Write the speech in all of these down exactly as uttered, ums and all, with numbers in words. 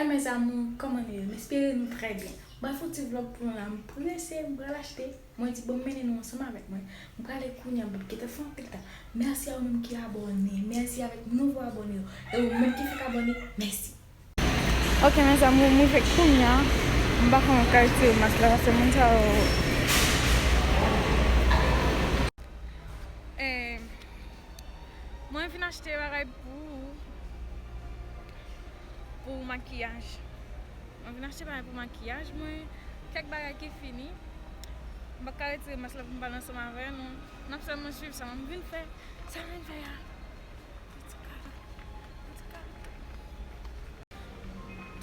Mes amours, kòman nou ye? M espere nou trè byen. M pral fè yon ti vlòg pou nou la, m prese, m pral achte. Mwen di, bon, m mennen nou ansanm avèk mwen. M prale kounye a, m p ap gentan fè anpil tan. Mèsi a ou menm ki abòne, mèsi avèk nouvo abòne yo. E ou menm ki fèk abòne, mèsi. Ok, mes amours, m rive kounye a. M pa konn ka retire mas la, paske moun sa yo. Eh, mwen vin achte bagay pou, pou makiyaj. Mwen vin achte bagay pou makiyaj mwen. Kèk bagay ki fini. M pa ka retire mas la pou m pale ansanm avè nou. N ap sèlman swiv sa mwen vin fè. Sa m vin fè a.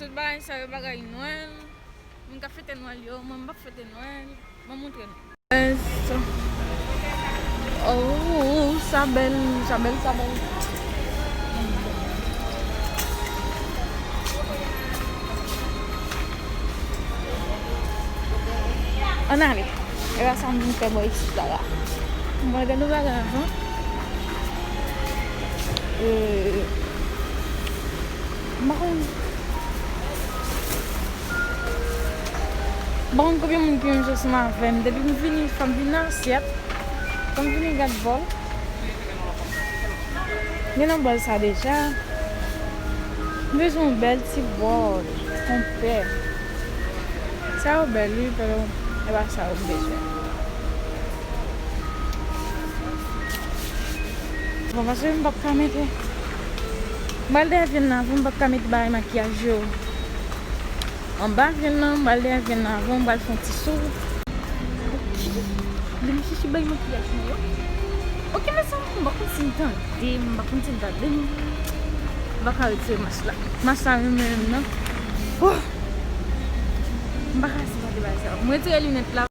Tout bagay sa yo bagay Nwèl. Moun k ap fete Nwèl yo, mwen m p ap fete Nwèl. Mwen montre nou. Oh, sa bèl, sa bèl, sa bèl. Ann ale. E pa sa m vin fè bò isit la la. M pral gade yon bagay avan. Euh, m pa konn. M pa konn konbyen moun ki menm jan ansanm avè m. Depi m vini, fò m vin nan asyèt. Fò m vini gad bòl. Gen nan bòl sa deja. M bezwen yon bèl ti bòl, konpè. Sa yo bèl, wi, pero e pa sa yo m bezwen. Bon, paske m p ap ka mete. M pral dèyè vyann nan avan, m p ap ka mete bagay makiyaj yo anba vyann nan, m pral dèyè vyann nan avan, m pral fè yon ti sou. Ok. Lè m chèche bay makiyaj mwen yo. Ok, mezanmi, m pa konn si n tande m, m pa konn si n tande m. M pa ka retire mas la. Mas la menm, menm nan. Oh! M pa ka sipote bagay sa. M retire linèt la.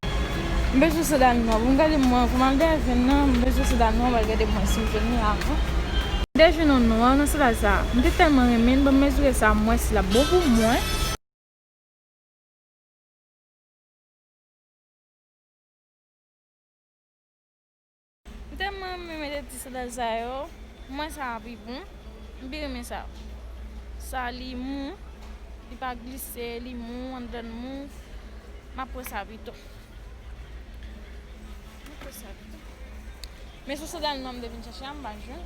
M bezwen sandal nwa. Pou m gade mwen, pou m al dèyè vyann nan, m bezwen sandal nwa, m al gade mwen si m jwenn li avan. M te jwenn yon nwa nan sandal sa. M te tèlman renmen l, ban m mezire sa, m wè si l ap bon pou mwen. M tèlman renmen mete ti sandal sa yo. Mwen sa a pi bon. M pi renmen sa. Sa li mou. Li pa glise, li mou, anndan l mou. M ap pran sa pito. M ap pran sa pito. Men sou sandal nwa m te vin chèche a, m pa jwenn.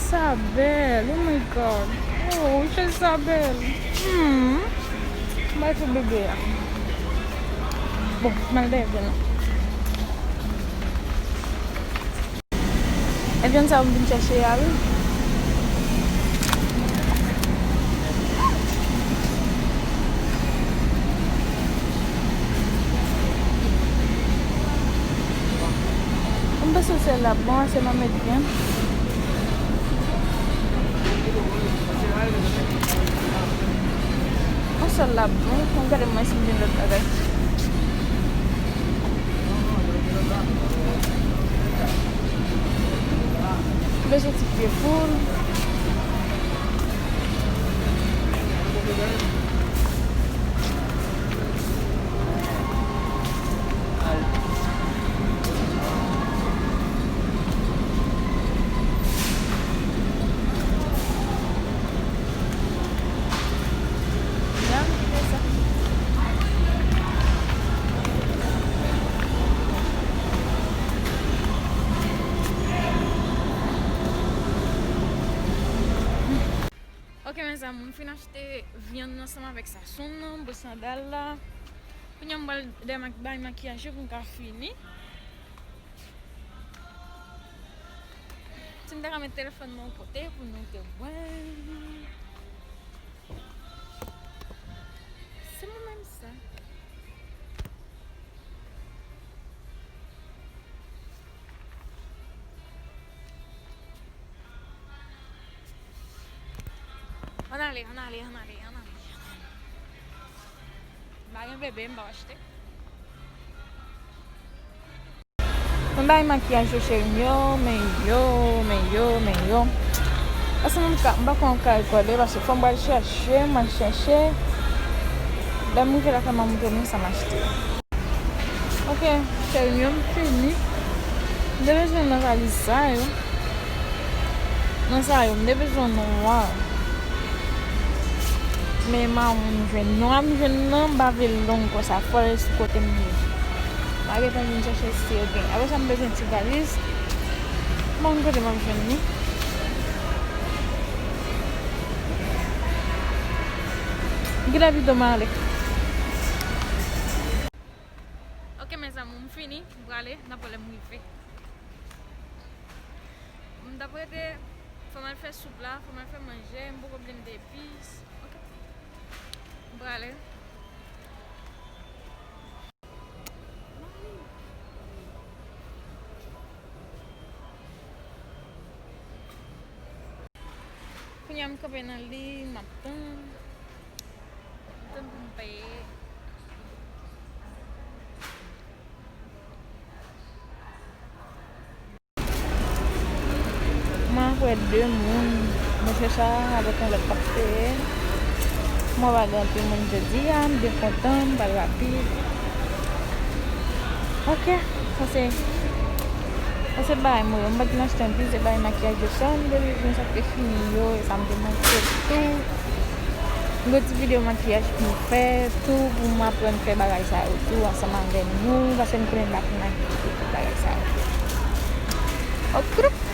Sa bèl, oh my God. Oh, wi, chèz sa bèl. Hmm. M bay pou bebe a. Bon, m al dèyè vyann nan. E vyann sa yo m vin chèche a, wi. M panse sèl la bon, ase m a met vyann. Yon sèl la bon, m gade mwen si m jwenn lòt bagay. Bezwen ti pye poul. Ok, mezanmi, m fin achte vyann nan ansanm avèk sa, sonn nan, bò sandal la. Kounye a m pral dèyè mak-, bay makiyaj yo pou m ka fini. Si m ta ka met telefòn mwen yon kote pou nou te wè. Se mwen menm sa. Ann ale, ann ale, ann ale, ann ale, ann ale. M pa gen bebe, m pa achte. Mwen bay makiyaj yo, cheri m yo, men yo, men yo, men yo. Paske mwen ka, m pa konn ka rekòde, paske fò m pral chèche, m al chèche. Lè m rive lakay m, m montre nou sa m achte. Ok, cheri m yo, m fini. M te bezwen nan valiz sa yo. Nan sa yo, m te bezwen nwa. Men mawon m jwenn. Nwa m jwenn nan, m pa vle l long konsa. Fò l sou kote m ye. M a gentan vin chèche si yo gen. Apre sa, m bezwen ti valiz. M pa konn kote m ap jwenn li. Gide pito m ale. Ok, mes amours, m fini. M prale, n ap wè lè m rive. M t ap rete, fò m al fè soup la, fò m al fè manje, m poko blende epis. Ok. M prale. Kounye a m kanpe nan li, m ap tann. M tann pou m peye. Mwen ap wè de moun, mesye sa avèk yon lòt k ap peye. Mwen pa gen anpil moun jodi a, m byen kontan, m pral rapid. Ok, sa se, sa se bagay mwen yo. M pa t vin achte anpil, se bagay makiyaj yo sèlman m te bezwen, sa k te fini yo, e sa m te manke tou. M gen ti videyo makiyaj pou m fè tou, pou m aprann fè bagay sa yo tou ansanm avè nou, paske m konnen m pa konn makiye tout bagay sa yo. Ok.